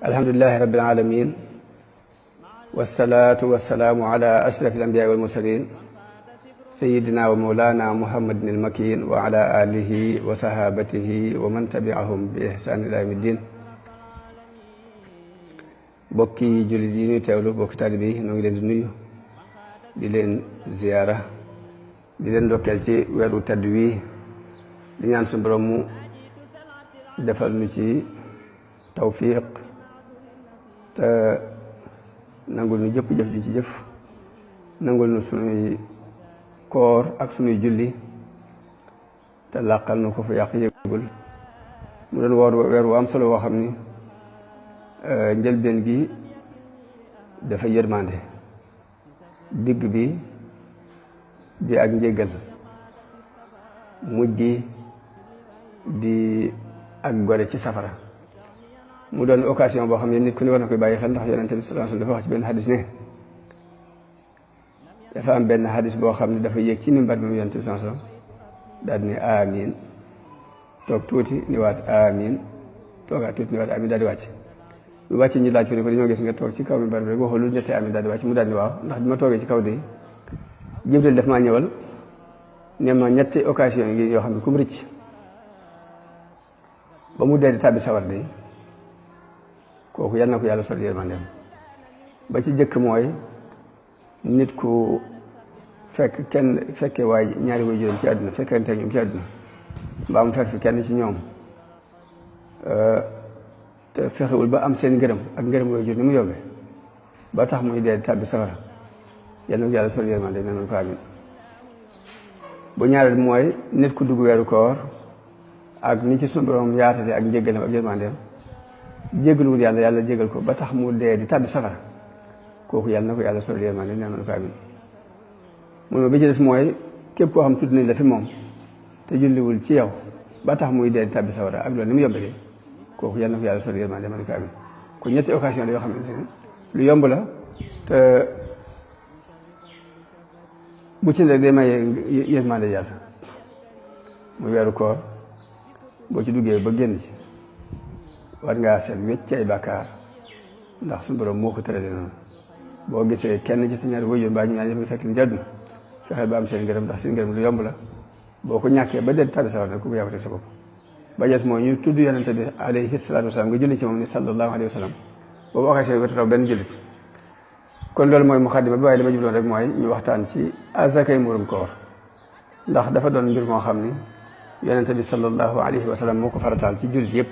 alhamdulillahi rabbil alamin wassalatu wassalamu ala ashrafil anbiya wal mursalin sayyidina wa mawlana muhammadin al makin wa ala alihi wa sahabatihi wa man tabi'ahum bi ihsan ila yawmiddin. bokki jullit yi ñuy teewlu bokki taalibe yi ñoo ngi leen di nuyu di leen ziyaara di leen ndokkeel ci weeru tedd wi di ñaan suñu borom mu defal nu ci tawfiq te nangul nu jëpp jëf ji ci jëf, nangul nu sunuy koor ak sunuy julli te làqal nu ko fa yàq yëgul. mu doon weer wu am solo woo xam ni njëlbeen gi dafa yërmande, digg bi di ak njéggal, mujj gi di ak gore ci safara. mu doon occasion boo xam ne nit ku ne war na koy bàyyi xel, ndax yonente bi sallallahu alayhi wasallam dafa wax ci benn xadis ne dafa am benn xadis boo xam ne dafa yéeg ci mimbar bi mu yonente bi sallallahu alayhi wasallam daal di ne amiin, toog tuuti ni waat amiin, toogaat tuuti ni waat amiin, daal di wàcc. bu wàcc ñu laaj ko ne ko dañoo gis nga toog ci kaw mimbar bi rek waxoo lu ñettee amiin, daal di wàcc. mu daal di waaw, ndax bi ma toogee ci kaw de Jibril daf maa ñëwal ne ma ñetti occasion yi yoo xam ne ku mu rëcc ba mu dee di tàbbi sawar de kooku yal na ko yàlla sori yërmandeem. ba ci jëkk mooy nit ku fekkee waaye ñaari way juróom ci àdduna, fekkente ñoom ci àdduna, mbaa mu fekk fi kenn ci ñoom te fexewul ba am seen ngërëm ak ngërëm way jur ni mu yombe ba tax muy dee tàbbi safara, yal na ko yàlla sori yërmandeem. ne noonu ko amin. bu ñaareel mooy nit ku dugg weeru koor ak ni ci sunu borom yaatale ak njéggalam ak yërmandeem, jéggaluwul yàlla, yàlla jéggal ko ba tax mu dee di tàbbi safara, kooku yàlla na ko yàlla sori yërmandeem. ne noonu ko amin. mu bi ci des mooy képp koo xam tudd nañ la fi moom te julliwul ci yow ba tax muy dee di tàbbi safara ak loolu ni mu yombee, kooku yàlla na ko yàlla sori yërmandeem. ne noonu ko amin. kon ñetti occasion la yoo xam ne lu yomb la te bu ci ne day may yërmande yàlla. muy weeru koor boo ci duggee ba génn ci war ngaa seet wecc ci ay bàkkaar, ndax suñu borom moo ko tërale noonu. boo gisee kenn ci sa ñaari waajur mbaa ñu ñaan yëpp fekk ni jàdduna, fexeel ba am seen ngërëm, ndax seen ngërëm lu yomb la. boo ko ñàkkee ba dee tàbbi sawar nag ku ko yaa ko teg sa bopp. ba jees mooy ñu tudd yonente bi alayhi salaatu wasalaam nga julli ci moom ni sallallahu alayhi wa sallam, boobu occasion bi taw benn jullit. kon loolu mooy muxaddima bi, waaye li ma jubloon rek mooy ñu waxtaan ci azakay murum koor, ndax dafa doon mbir moo xam ni yonente bi sallallahu alayhi wa sallam moo ko farataal ci jullit yëpp.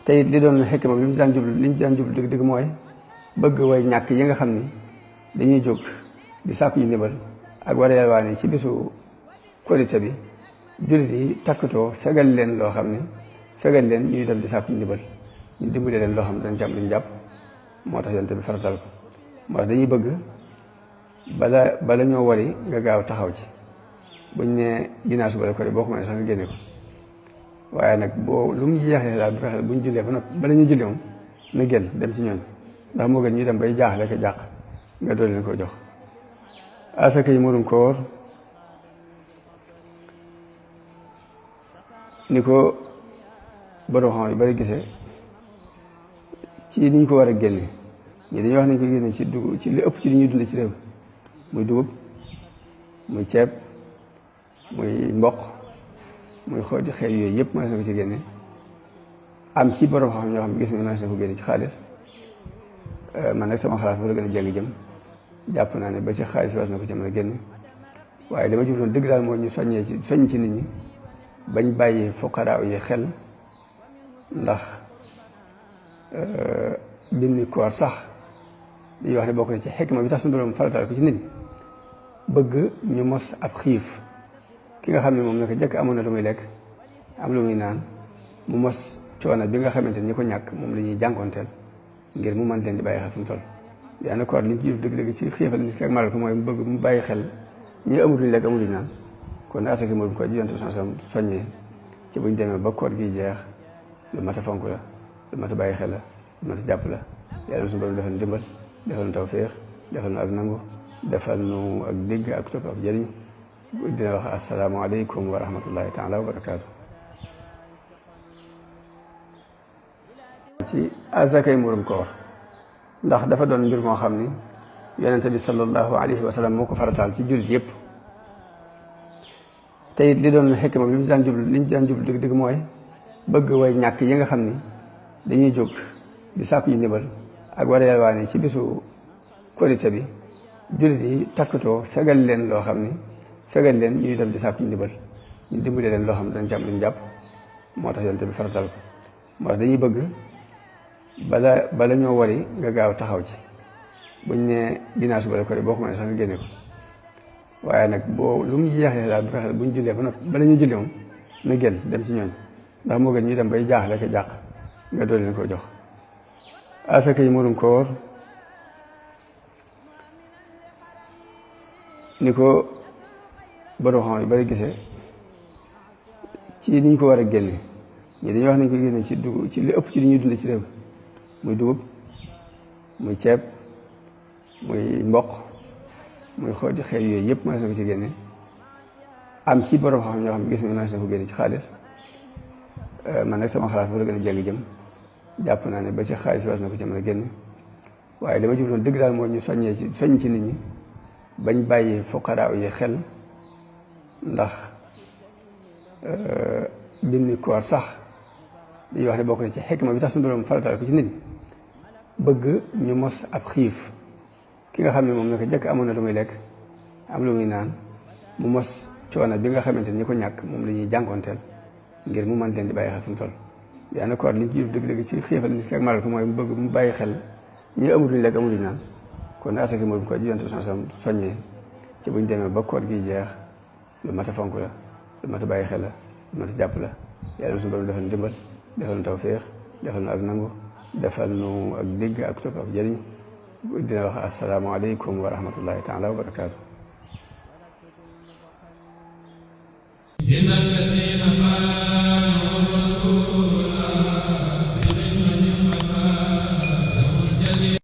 te it li doon xekk moom li ñu daan jublu dëgg-dëgg mooy bëgg way ñàkk yi nga xam ni dañuy jóg di sàkku yu ndimbal ak war a yalwaane ci bisu korite bi, jullit yi takkatoo fegal leen loo xam ni fegal leen ñuy dem di sàkku yu ndimbal, ñu dimbale leen loo xam ne dañ jàmm luñu jàpp. moo tax yonent bi faratal ko. moo tax dañuy bëgg bala ñoo wari nga gaaw taxaw ci. buñ ne ginnaaw suba la ko boo ko mënee sax nga génne ko, waaye nag boo lu mu jeexee daal bu fexe buñ jullee ba noppi bala ñu julli moom na génn dem ci ñooñ, ndax moo gën ñu dem bay jaaxle ko jàq nga doon leen ko jox. asaka yi murum koor ni ko borom xam yu bari gisee ci ni ñu ko war a génne. ñi dañuy wax nañ ko génne ci dugub, ci li ëpp ci li ñuy dunde ci réew, muy dugub, muy ceeb, muy mboq, muy xooti xeet yooyu yëpp mënees na ko ci génne. am ci borom xam ñoo xam ne gis nga mënees na ko génne ci xaalis. man nag sama xalaat fa la gën a jéggi jëm, jàpp naa ne ba ci xaalis war na ko ci mën a génne. waaye dama jubloon dëgg daal mooy ñu soññ ci nit ñi bañ bàyyi fuqaraa yi xel, ndax jëmmi koor sax dañuy wax ne bokk na ci xikma bi tax suñu borom farataal ko ci nit ñi, bëgg ñu mos ab xiif. ki nga xam ne moom naka jëkk amoon na lu muy lekk am lu muy naan, mu mos coono bi nga xamante ni ñi ko ñàkk moom la ñuy jànkoonteel, ngir mu mën leen di bàyyi xel fu mu toll. yaa koor liñ ci dëgg-dëgg ci xiifal nit ki ak maral ko mooy mu bëgg mu bàyyi xel ñi amul luñ lekk amul luñ naan. kon asaka murum koor ji Yonent bi sallallahu alayhi wasallam soññee ci buñ demee ba koor gi jeex, lu mat a fonk la, lu mat a bàyyi xel la, lu mat a jàpp la. yàlla na suñu borom defal ndimbal, defal na tawfeex, defal na ak nangu. defal nu ak dégg ak topp ak jëriñ dina wax asalaamaaleykum wa rahmatullahi taala wa barakaatu. ci azakay murum koor ndax dafa doon mbir moo xam ni yonente bi sallallahu alayhi wa sallam moo ko farataal ci jullit yëpp. te it li doon xekk moom li ñu daan jublu dëgg-dëgg mooy bëgg way ñàkk yi nga xam ni dañuy jóg di sàkku yu ndimbal ak war a yalwaane ci bisu korite bi jullit yi takkatoo fegal leen loo xam ni fegal leen ñuy dem di sàkku yu ndimbal ñu dimbale leen loo xam ne dañ jàpp dañ jàpp moo tax yonente bi farataal ko moo tax dañuy bëgg bala ñoo wari nga gaaw taxaw ci buñ ne dinaa suba la ko boo ko mënee sax nga génne ko waaye nag boo lu mu jeexee daal bu fexe buñ jullee ba noppi bala ñu julli moom na génn dem ci ñooñ ndax moo gën ñu dem bay jaaxle ko jàq nga dool leen ko jox. asaka yi murum koor ni ko borom xam yu bari gisee ci ni ñu ko war a génne ñi dañuy wax nañ ko génne ci dugub ci li ëpp ci li ñuy dund ci réew muy dugub muy ceeb muy mboq muy xooj xeet yooyu yëpp mënees na ko ci génne am ci borom xam ñoo xam ne gis nañ mënees na ko génne ci xaalis man nag sama xalaat fa la gën a jéggi jëm jàpp naa ne ba ci xaalis war na ko ci mën a génne waaye dama jubloon dëgg daal mooy ñu soññ ci nit ñi bañ bàyyi fuqaraa yi xel ndax binni koor sax dañuy wax ne bokk na ci xikma bi tax suñu borom farataal ko ci nit ñi bëgg ñu mos ab xiif ki nga xam ne moom naka jëkk amoon na lu muy lekk am lu muy naan mu mos coono bi nga xamante ni ñi ko ñàkk moom la ñuy jànkoonteel ngir mu mën leen di bàyyi xel fu mu toll yaa na koor liñ ci dëgg-dëgg ci xiifal nit ki ak maral ko mooy mu bëgg mu bàyyi xel ñi amul luñ lekk amul luñ naan kon asaka moom ko Yonent bi soññee ci buñ demee ba koor gi jeex lu mat a fonk la lu mat a bàyyi xel la lu mat a jàpp la yàlla suñu borom defal nu dimbal defal nu tawféex defal nu ak nangu defal nu ak dégg ak topp ak jëriñ dina wax asalaamaaleykum wa rahmatullahi taala wa barakaatu. إن الذين قالوا الرسول